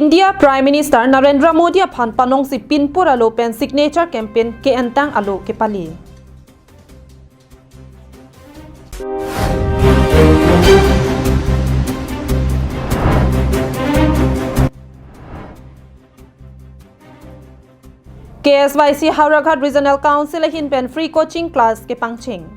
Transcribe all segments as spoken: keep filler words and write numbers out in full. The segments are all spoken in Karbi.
India Prime Minister Narendra Modi aphan panongsi pinpur alo pen signature campaign ke-entang alo kepali. K S Y C Howraghat Regional Council ahin pen free coaching class kepangcheng.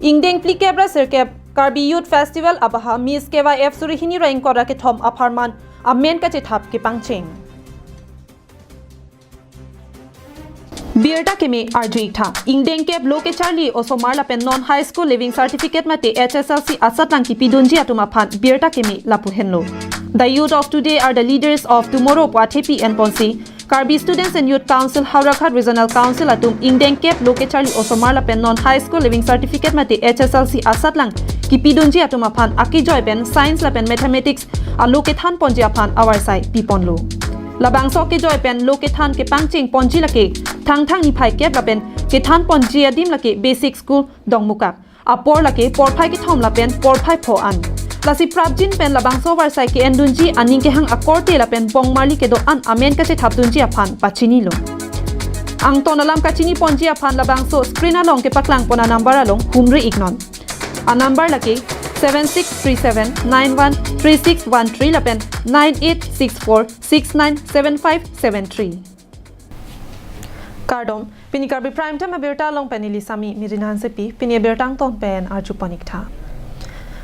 Ingdeng phlikep ra sirkep Karbi Youth Festival abaha Miss K Y F suri hini ra ingkoi ra kethom apharman amen kachethap kepangcheng. Birta keme arju-ik tha. Ingdeng kep lo kecharli osomar lapen non high school leaving certificate mate H S L C asatlang kipidunji atum aphan birta keme lapu henlo. The youth of today are the leaders of tomorrow pu athepi enponsi Karbi Students and Youth Council Howraghat Regional Council atum ingdeng kep lo kecharli osomar lapen non high school leaving certificate mate H S L C asatlang kipidunji atum aphan akejoi pen science lapen mathematics alo kethan ponji aphan avarsai piponlo. Labangso akejoi pen lo kethan kepangcheng ponji lake Thangthang niphai kep lapen kethan ponji adim lake Basic School Dongmukak. Apor lake porphai kethom lapen porphai pho an. Lasi prapjin pen labangso avarsai ke-endunji aning kehang akorte lapen bongmarli kedo-an amen kachethapdunji aphan pachinilo. Angton alam kachini ponji aphan labangso screen along kepaklang pon anumber along humri-iknon. Anumber lake seven six three seven nine one three six one three lapen nine eight six four six nine seven five seven three. Kardom, pini Karbi Prime Time abirta along pen neli Sami Mirina Hansepi, pini abirta angton pen arju pon-ik tha.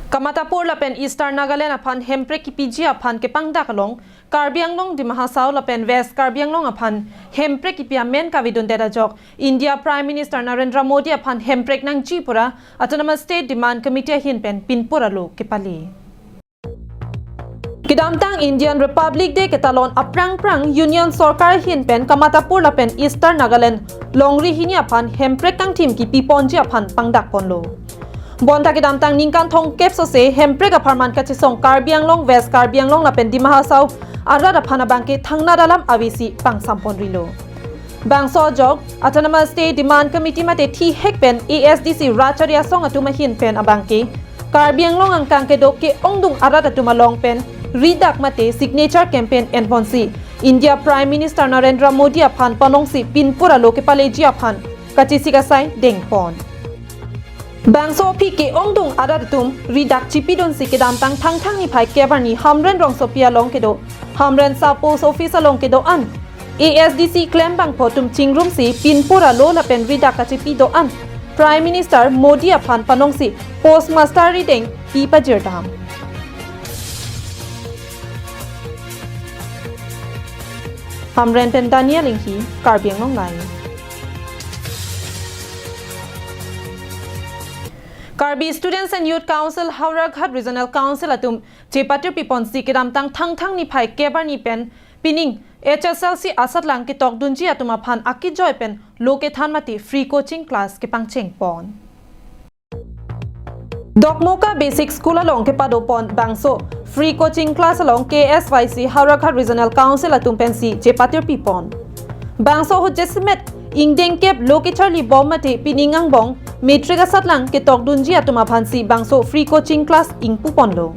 Kamatapur lapen Eastern Nagaland aphan hemprek kipiji aphan kepangdak along, Karbi Anglong, Dima Hasao lapen West Karbi Anglong aphan hemprek kipi amen kavedundet ajok, India Prime Minister Narendra Modi aphan hemprek nangji pura Autonomous State Demand Committee ahin pen pinpur alo kepali. Kedamtang Indian Republic Day ketalon aphrang phrang Union Sorkar ahin pen Kamatapur lapen Eastern Nagaland longri hini aphan hemprek kangthim kipi ponji aphan pangdak ponlo. Bonta kedamtang ningkan thomkep sose hemprek apharman kachesong Karbi Anglong, West Karbi Anglong lapen Dima Hasao arat aphan abangke thangnat alam avesi pangsam ponrilo. Bangso ajok, Autonomous State Demand Committee mate thihek pen A S D C rat chari asong atum ahin pen abangke Karbi Anglong angkang kedo ke-ongdung arat atum along pen ridak mate signature campaign enponsi India Prime Minister Narendra Modi aphan panongsi pinpur alo kepaleji aphan kachesik asai dengpon. Bangso aphi ke-ongdung arat atum ridak chipidunsi kedamtang Thangthang niphai kep arni Hamren rongsopi along kedo Hamren Sub Post Office along kedo-an A S D C klembangpho atum chingrumsi pinpur alo lapen ridak kachipi do-an Prime Minister Modi aphan panongsi Postmaster rideng pi pajirdam. Hamren pen Daniel Inghi, Karbi Anglong Live. Karbi Students and Youth Council Howraghat Regional Council atum chepatir piponsi kedamtang Thangthang niphai kep arni pen pining H S L C asatlang ketokdunji atum aphan akejoi pen lo kethan mate free coaching class kepangcheng pon. Dokmoka Basic School along kepado pon bangso free coaching class along K S Y C Howraghat Regional Council atum pensi chepatir pipon. Bangso ahut jasemet ingdeng kep lo kecharli bom mate pining angbong matric asatlang ketokdunji atum aphansi bangso free coaching class ingpu ponlo.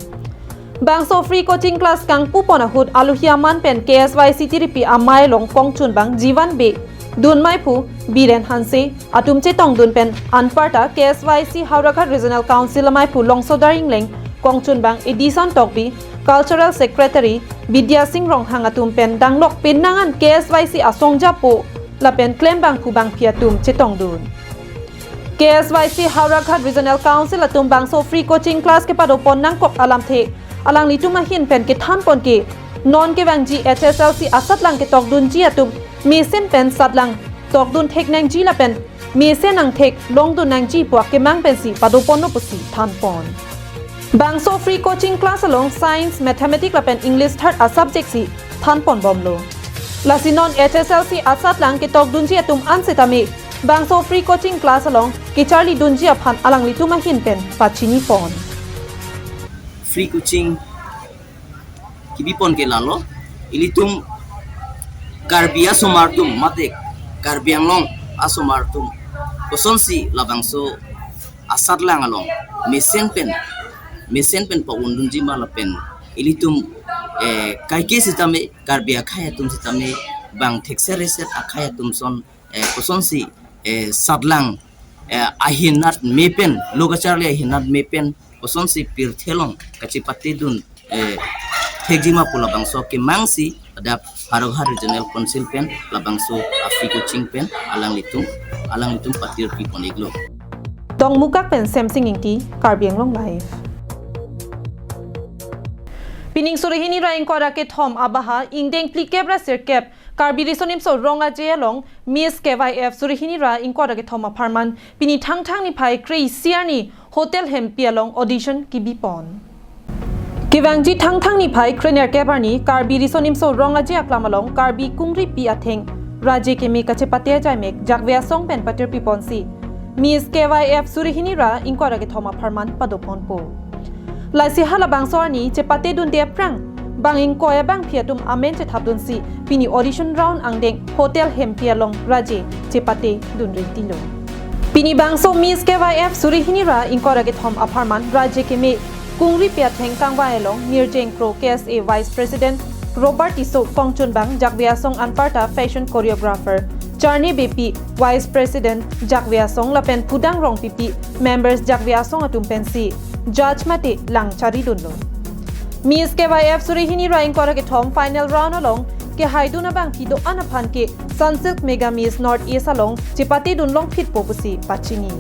Bangso free coaching class kangpu pon ahut alohi aman pen K S Y C tiripi amei along kongchunbang Jivan Bey, dunmeiphu Biren Hanse atum chetongdun pen anparta K S Y C Howraghat Regional Council ameiphu Longsodar Ingleng, kongchunbang Edison Tokbi, Cultural Secretary Bidya Sing Ronghang atum pen danglok penang an K S Y C asong japo lapen klembangphu bangphi atum chetongdun. K S Y C Howraghat Regional Council atum bangso free coaching class kepado pon nangkok alamthe alanglitum ahin pen kethan pon ke non kevangji H S L C asatlang ketokdunji atum mesen pen satlang tokdun thek nangji lapen mesen angthek longdun nangji pu akemang pensi pado ponlo pusi than pon. Bangso free coaching class along Science, Mathematics lapen English third a subject si than pon bomlo. Lasi non H S L C asatlang ketokdunji atum an setame bangso free coaching class along kecharlidunji aphan alanglitum ahin pen pachini pon. Free coaching kipi pon ke lalo, ilitum Karbi asomar atum mate Karbi Anglong asomar atum kosonsi labangso asatlang along mesen pen, mesen pen pa-undunji ma lapen ilitum, eh, kaike sitame, Karbi akhei atum sitame bang thekser reser akhei atum ason, eh, kosonsi, eh, satlang, eh, ahinat me pen, lo kacharli ahinat me pen kosonsi pirthe along kachepatedun, eh, thekji ma pu labangso akemangsi adap Howraghat Regional Council pen labangso aphi kaching pen alanglitum, alanglitum patirpi pon-iklo. Tongmukak pen Semsing Ingti, Karbi Anglong Live. Pining suri hini ra ingkoi ra kethom abaha ingdeng phlikep ra sirkep Karbi Riso Nimso Rong Aje along Miss K Y F suri hini ra ingkoi ra kethom apharman pini Thangthang niphai kre-isi arni Hotel Hempi along audition kebipon. Kevangji Thangthang niphai krenerkep arni Karbi Riso Nimso Rong Aje aklam along Karbi kungripi atheng raje keme kachepate ajaimek jakve asong pen patirpiponsi Miss K Y F suri hini ra ingkoi ra kethom apharman padoponpo. Lasi halabangso arni chepatedunde aphrang bang ingkoi abangpi atum amen chethapdunsi pini audition round angdeng Hotel Hempi along raje chepatedun ritilo. Pini bangso Miss K Y F suri hini ra ingkoi ra kethom apharman raje keme kungripi atheng kangvai along Nirjeng Kro K S A Vice President, Robert Tisso kongchunbang jakve asong anparta fashion choreographer, Charni Beypi Vice President jakve asong lapen Pudang Rongpipi members jakve asong atum pensi judge mate lang charidunlo. Miss K Y F suri hini ra ingkoi ra kethom final round along kehaidun abangpi do-an aphan ke Sunsilk Mega Miss North East along chepatedun longphitpo pusi pachini.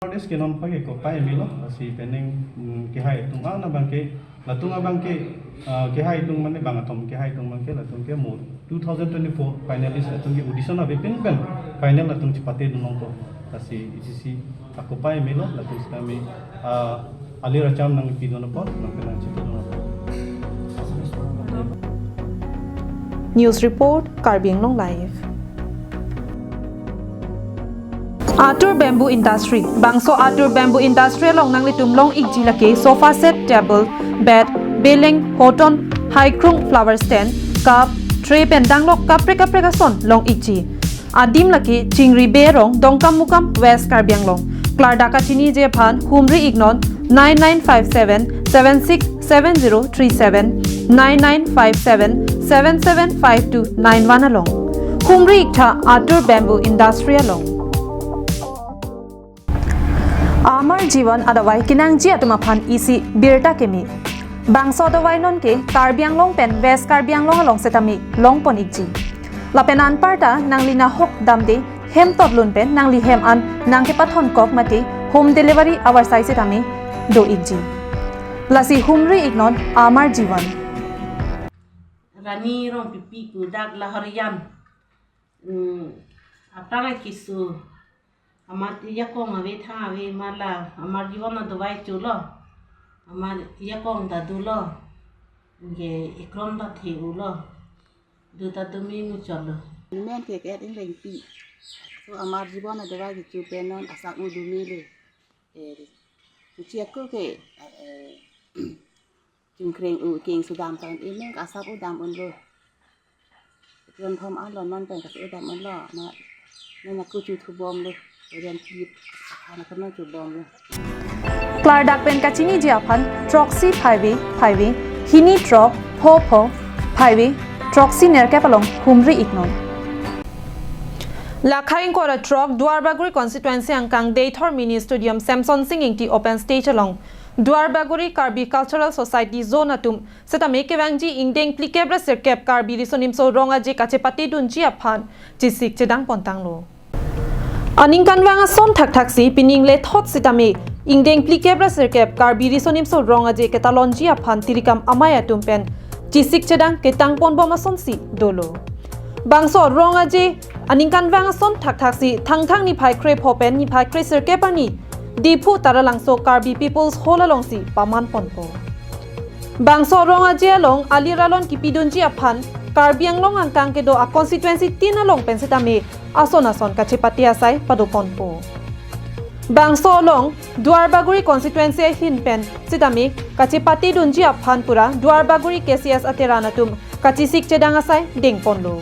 North East ke non pake kopai melo, lasi penang, mm, kehai atum an abangke, latum abangke, ah, kehai atum mane bang atum kehai atum abangke, latum ke mo two thousand twenty-four finalist latum ke audition avepin pen final latum chepatedun longpo. Lasi isi si akopai melo, latum sitame, ah, alir acham nangpidun apot, nangpenang chepedun apot. News report, Karbi Anglong Live. Atur Bamboo Industry. Bangso Atur Bamboo Industry along nanglitum long-ikji lake sofa set, table, bed, beleng, hoton, haikrung, flower stand, cup, tray pen danglok kaprek kaprek ason long-ikji. Adim lake Chingri Bey arong, Dongkamukam, West Karbi Anglong. Klardak kachiniji aphan humri-iknon nine nine five seven seven six seven zero three seven, nine nine five seven seven seven five two nine one along. Humri-iktha Atur Bamboo Industry along. Amar Jivan adavai kenangji atum aphan isi birta keme. Bangso adavai nonke Karbi Anglong pen West Karbi Anglong along setame longpon-ikji. Lapen anparta nangli nahok damde hem totlun pen nangli hem an nangkepathon kok mate home delivery avarsai setame do-ikji. Lasi humri-iknon Amar Jivan. Rani Rongpipi pu dak Lahorijan. Hmm, aphrang keso. Amat ajakong ave thang ave ma la, Amar Jivan adavai cholo. Amat ajakong ta dolo. Anke ekron ta the-olo. Do ta do me muchotlo. Amen ke ke ingleng pi. So Amar Jivan adavai kecho pen non asap u do mele. Eh, kecho ako ke, eh, chungkreng u keng sudam tan amen asap u dam unlo. Ron thom anlo non pen kasu dam unlo. Ma, non aku chu thubomlo. Ren kip. Ana kono chubomlo. Klardak pen kachiniji aphan throksi phaive phaive, hini throk pho pho phaive, throksi nerkep along humri-iknon. Lakha ingkoi ra throk Duarbagori constituency angkang Deithor Mini Stadium Semsonsing Ingti Open Stage along Duarbagori Karbi Cultural Society Zone atum setame kevangji ingdeng phlikep ra sirkep Karbi Riso Nimso Rong Aje kachepatedunji aphan chesik chedang pontanglo. Aningkanvang ason thakthaksi pining lethot setame ingdeng phlikep ra sirkep Karbi Riso Nimso Rong Aje ketalonji aphan tirikam amei atum pen chesik chedang ketang ponbom asonsi dolo. Bangso Rong Aje aningkanvang ason thakthaksi Thangthang niphai krepho pen niphai kresirkep arni Diphu Taralangso Karbi People's Hall alongsi paman ponpo. Bangso Rong Aje along alir alon kipidunji aphan Karbi Anglong angkang kedo a constituency tin along pen setame ason ason kachepate asai pado ponpo. Bangso along Duarbagori constituency ahin pen setame kachepatedunji aphan pura Duarbagori K C S ateran atum kachisik chedang asai dengponlo.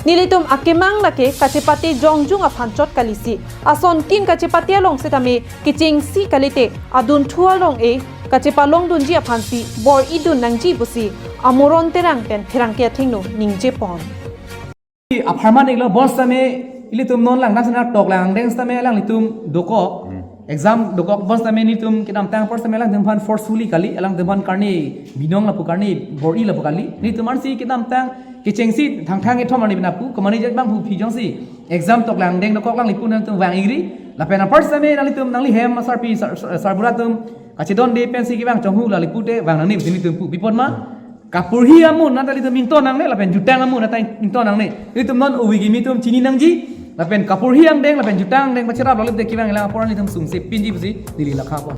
Nelitum akemang lake kachepate jongjung aphan chot kalisi, asontin kachepate along setame kechengsi kalite adunthu along-e kachepalongdunji aphansi bor-idun nangji pusi Amoron Terang pen pherangke athengno ningjepon. Apharman iklo, bonsitame ilitum non langdam sena tok langdeng sitame alanglitum dokok. Hmm. Exam dokok, bonsitame nelitum kedamtang apor sitame alangtum aphan forcefully kali, alangtum aphan karne binong lapu karne bor-i lapu kali. Nelitum arsi kedamtang kechengsi Thangthang kethom arni binapu, komani jat bang hu phi jongsi exam tok langdeng dokok alanglitum vang-ikri. Lapen apor sitame nanglitum nangli hem asarpi sar, sar, sarbura atum kachedonde pensi kevang chonghu lali pute vang nangne pusi nelitum pu. Pi apot ma? Kapurhi amun nata ilitum ington nangne, lapen jutang amun nata ington nangne. Ilitum non ove kimi atum chini nangji, lapen kapurhi angdeng, lapen jutang angdeng pacherap lolip de kevang ilang apor ilitum sungse pinji pusi neli lakha pon.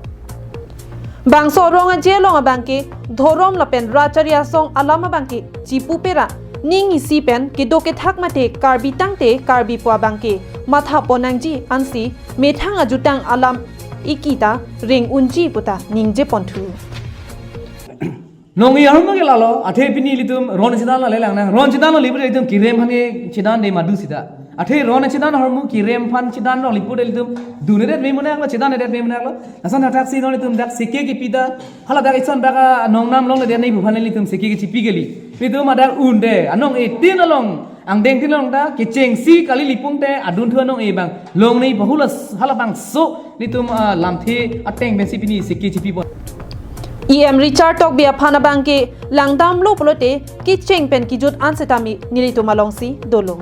Bangso rong aje along abangke dhorom lapen rachari asong alam abangke chipupera, ning isi pen kedo kethak mate Karbi tangte Karbi pu abangke matha pon nangji ansi methang ajutang alam ikita reng unji puta ningjeponthu. Nong-e ahormu ke lalo, athe pini ilitum ron chedan lale langnang. Ron chedan lale pute ilitum kerem aphan ke chedande madu sita. Athe ron chedan ahormu kerem aphan chedan lale pute ilitum dundedet me monaklo, chedandedet me monaklo. Lason thakthak si non ilitum dak seke kepi ta, hala dak ison dak anong nam longle de nei bu aphan ilitum seke kechipi kali. Ilitum adak unde, anong-e tin along, angdeng tin along ta kechengsi kali lipung te adunthu anong-e abang longne bahula s-, halabangso nelitum, ah, lamthe ateng pensi pini seke chipipon. E M Richard Tokbi aphan abangke langdamlo pulote kecheng pen kejut an setame nelitum alongsi dolo.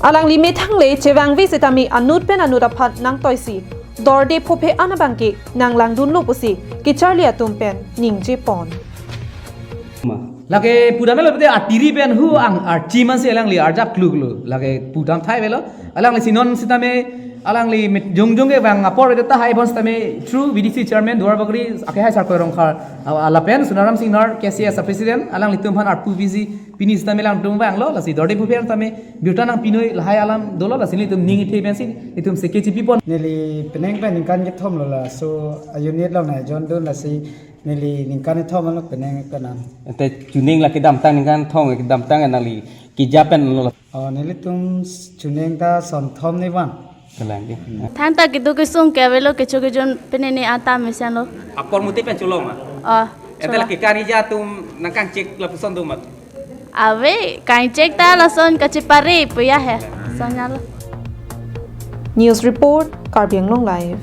Alangli methang le chevangve setame anut pen anut aphan nangtoisi dorde phophe an abangke nanglangdunlo pusi kecharli atum pen ningjepon. Ma. Lake pudam avelo pute atiri pen hu ang archi mansi alangli arjap kluklo. Lake pudam thai avelo. Alanglisi non sitame alangli mit jongjong kevang apor vet tahai bonsitame through V D C chairman Duarbagori akehai Sarkoi Rongkhar, ah, lapen Sonaram Singnar K C S president alanglitum aphan arpu V C pini sitame alangtum vanglo, lasi dorde phophe an tame birta nangpinoi lahai alam dolo, lasi nelitum ning ithe pensi nelitum seke chipipon. Neli penang pen ningkan kethom lo, laso unit along nai jondun, lasi neli ningkan kethom lo penang pen an. Ante chuning la kedamtang ningkan thom kedamtang nangli keja pen lo. Oh, nelitum chuning ta sonthom ni van. Kalang ke. Thangta kedo kesung ke avelo, kecho kejon penene anta mesenlo. Apor muti pen chulo ma? Oh, ante chulo. Lake kani ja atum nangkangchek lapuson do mat? Ave, kangchek ta lason kachepare puya he. Sonyalo. News report, Karbi Anglong Live.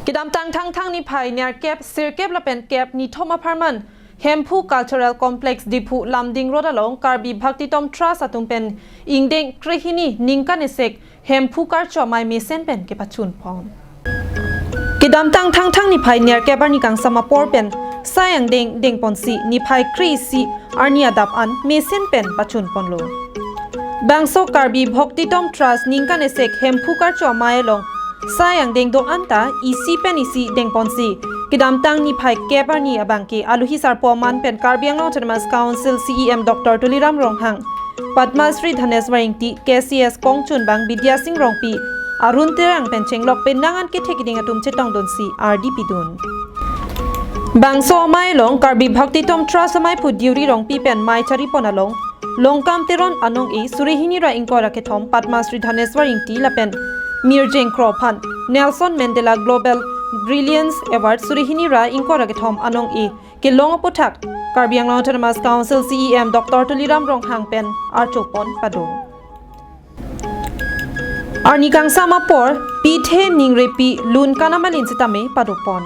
Kedamtang Thangthang niphai nerkep, sirkep lapen kep nithom apharman Hemphu Cultural Complex Diphu Lumding Road along Karbi Bhaktitom Trust atum pen ingdeng krehini ningkan esek Hemphu karcho amei mesen pen kepachunpon. Kedamtang Thangthang niphai nerkep arni kangsam apor pen sai angdeng dengponsi niphai kre-isi arni adap an mesen pen pachunponlo. Bangso Karbi Bhaktitom Trust ningkan esek Hemphu karcho amei along sai angdeng do-an ta isi pen isi dengponsi kedamtang niphai kep arni abangke aluhi sarpo aman pen Karbi Anglong Autonomous Council C E M Doctor Tuliram Ronghang, Padma Shri Dhaneswar Ingti, K C S kongchunbang Bidya Sing Rongpi, Arun Terang pen chenglok penang an kethe keding atum chetongdunsi ardi pidun. Bangso amei along Karbi Bhaktitom Trust ameiphu Deuri Rongpi pen mei charipon along Longkam Teron anong-e surihini ra ingkoi ra kethom Padma Shri Dhaneswar Ingti lapen Mirjeng Kro aphan Nelson Mandela Global Brilliance Award surihini ra ingkoi ra kethom anong-e kelong aputhak Karbi Anglong Autonomous Council C E M Doctor Tuliram Ronghang pen archopon pado. Arni kangsam apor pithe ningrepi lun kanamalin sitame padopon.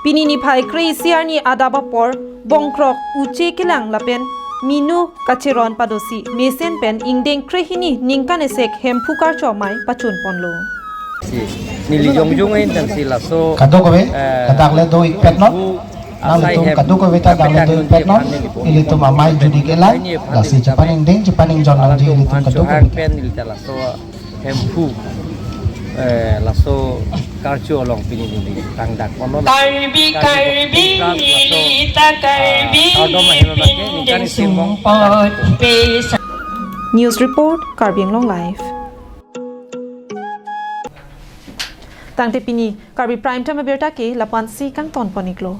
Pini niphai kre-isi arni adap apor bongkrok uche kelang lapen minu kacheron padosi mesen pen ingdeng krehini ningkan esek Hemphu karcho amei pachunponlo. Si, neli jongjong ahin tangsi laso, kadokave, eh, kadakle do-ikpetnon. Hemphu asai nanglitum hem kadokave ta dakle do-ikpetnon. Ilitum amei juni kelang, lasi chepaningding chepaningjon nangji ilitum kadokave. Pen neli ta laso Hemphu, eh, laso karcho along pini neli tangdakponlo. Karbi, Karbi, Karbi, laso, hili ta Karbi, ah, kardom ahin lake, ningkan isi mong pindeng sumpot pesa. News report, Karbi Anglong Live. Tangte pini Karbi Prime Time abirta ke lapu-ansi kangtonpon-iklo.